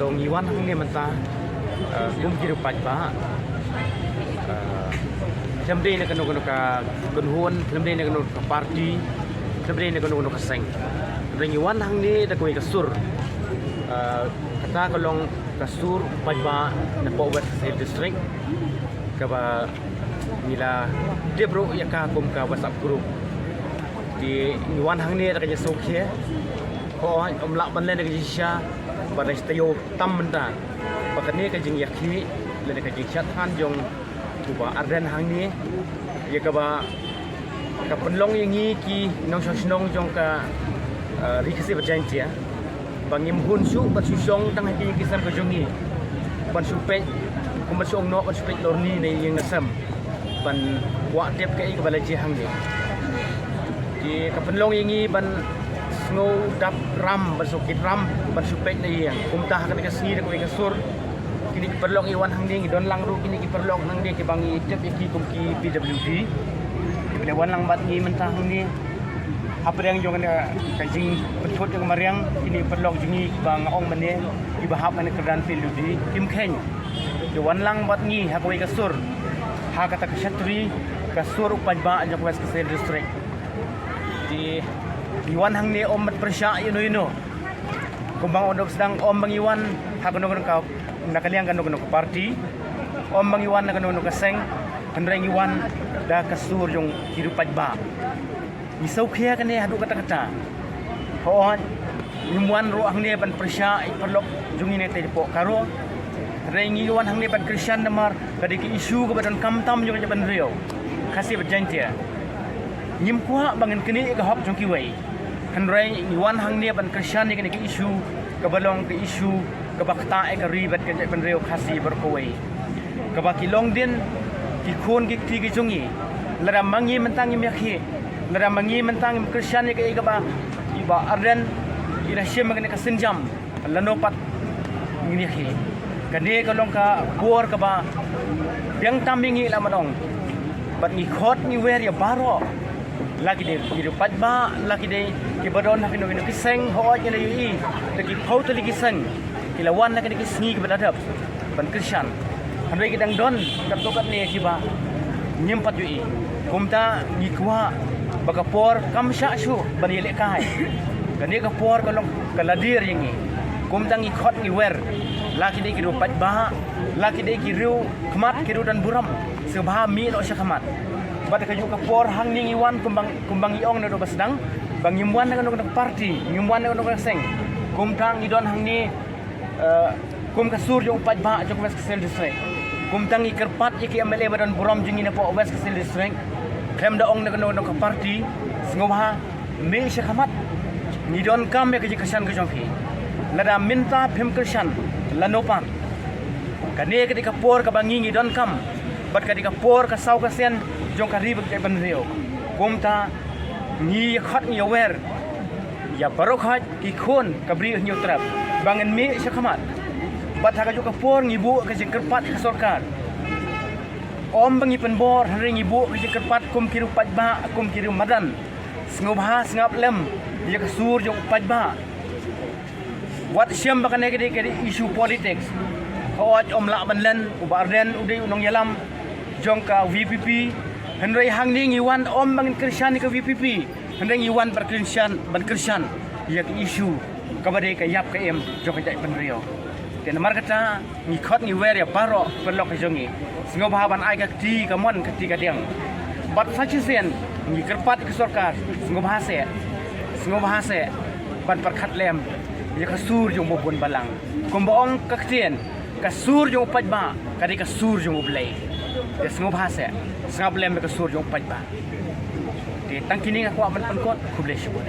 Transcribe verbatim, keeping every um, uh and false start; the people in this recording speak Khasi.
Ngi wan hangne mynta, eh, kum ki riewpaidbah, eh, khlem dei na kano kano ka kynhun, khlem dei na kano ka party, khlem dei na kano kano ka seng. Hynrei ngi wan hangne da kawei ka sur. Eh, kata ka long ka sur paidbah na poh West Khasi Hills District, kaba ngi la tip ruh ïa ka kum ka WhatsApp group. Te ngi wan hangne da ka jingsngewkhia. Hooid, ym lah ban len da ka jingshisha, ba dang shu taïew tam mynta ba kane ka jingïakhih lane ka jingshad than jong u Bah Ardent hangne, ïa kaba ka pynlong ïa ngi ki nongshong shnong jong ka, eh, Ri Khasi bad Jaiñtia, ba ngim hun shuh ban shu shong tang ha ki ïing ki sem ka jong ngi ban shu peit, kum ban shu ong noh, ban shu peit lorni na ïing na sem ban kwah tip kaei kaba la jia hangne. Te ka pynlong ïa ngi ban sngew dap ram, ban shu kit ram ban shu peit na ïing. Kumta ha kane ka sngi da kawei ka sur, kine ki paralok ngi wan hangne, ngi don lang ruh kine ki paralok hangne kiba ngi tip ïa ki kum ki P W D, kiba la wan lang bad ngi mynta hangne. Hapdeng jong kane ka jingpynthut jong ka mariang, kine ki paralok jong ngi kiba nga ong mynne, kiba hap ha kane ka kyrdan P W D, kim kheiñ, ki wan lang bad ngi ha kawei ka sur ha kata ka shatri, ka sur u paidbah jong ka West Khasi Hills District. Te ngi wan hangne ym ban pyrshah ïano ïano. Kumba nga ong da ka sdang, ym ba ngi wan ha kano kano ka, na ka liang kano kano ka party, ym ba ngi wan na kano kano ka seng, hynrei ngi wan da ka sur jong ki riewpaidbah. Ngi sngewkhia kane haduh katta katta. Hooid, ngim wan ruh hangne ban pyrshah ïa ki paralok jong ngi na katei ka poh Garo. Hynrei ngi wan hangne ban kyrshan namar ka dei ka issue kaba donkam tam jong ka jaitbynriew Khasi bad Jaiñtia. Ngim kwah ba ngin knieh ïa ka hok jong kiwei. Hynrei ngi wan hangne ban kyrshan ïa kane ka issue kaba long ka issue kaba ktah ïa ka ri bad ka jaitbynriew Khasi baroh kawei. Kaba ki longdien, ki khun ki kti ki jong ngi, lada ma ngi mynta ngim ïakhih, lada ma ngi mynta ngim kyrshan ïa kaei kaba i Bah Ardent i la shim ha kane ka sienjam, lano pat ngin ïakhih? Kane ka long ka por kaba biang tam ïa ngi, lah ban ong. Bad ngi khot ngi wer ïa baroh, la ki dei ki riewpaidbah, la ki dei kiba don ha kino kino ki seng, hooid, ngi la ïohi da ki phew tylli ki seng ki la wan ha kine ki sngi kiba la dep ban kyrshan. Hynrei ki dang don katto katne kiba ngim pat ïohi. Kumta ngi kwah ba ka por kam shah shuh ban ïalehkai. Kane ka por ka long ka la dier ïa ngi. Kumta ngi khot ngi wer, la ki dei ki riewpaidbah, la ki dei ki riewkhmat, ki riew don burom, sngewbha mih noh sha khmat. Bad kajuh ka por hangne ngi wan, kumba, kumba ngi ong naduh ba sdang, ba ngim wan na kano kano ka party, ngim wan na kano kano ka seng. Kumta ngi don hangne, eh, kum ka sur jong u paidbah jong ka West Khasi Hills District. Kumta ngi kyrpad ïa ki M L A ba don burom jong ngi na poh West Khasi Hills District, khlem da ong na kano kano ka party, sngewbha mih sha khmat. Ngi donkam ïa ka jingkyrshan ka jong phi. Lada mynta phim kyrshan, lano pat? Kane ka dei ka por kaba ngi ngi donkam, bad ka dei ka por ka saw ka sien jong ka ri bad ka jaitbynriew. Kumta ngi ïa khot ngi ïa wer ïa baroh khoit ki khun ka Bri u Hynñiewtrep ba ngin mih sha khmat. Bad ha kajuh ka por ngi buh ka jingkyrpad ïa ka sorkar. Ym ba ngi pynbor, hynrei ngi buh ka jingkyrpad kum ki riewpaidbah, kum ki riewmadan. Sngewbha sngap lem ïa ka sur jong u paidbah. Wat shem ba kane ka dei, ka dei issue politics. Hooid, ym lah ban len, u Bah Ardent u dei u nongïalam jong ka V P P. Hynrei hangne ngi wan ym ba ngin kyrshan ïa ka V P P, hynrei ngi wan ban kyrshan, ban kyrshan ïa ka issue kaba dei ka ïap ka im jong ka jaitbynriew. Te namar kata ngi khot ngi wer ïa baroh paralok ka jong ngi, sngewbha ban ai ka kti kamon ka kti kadiang. Bad sa shisien ngi kyrpad ïa ka sorkar, sngewbha seh, sngewbha seh ban pyrkhat lem ïa ka sur jong u babun balang. Kumba ong ka ktien, ka sur jong u paidbah ka dei ka sur jong U Blei. Te sngewbha seh, sngap lem ïa ka sur jong u paidbah. Te tang kine nga kwah ban pynkut, khublei shibun.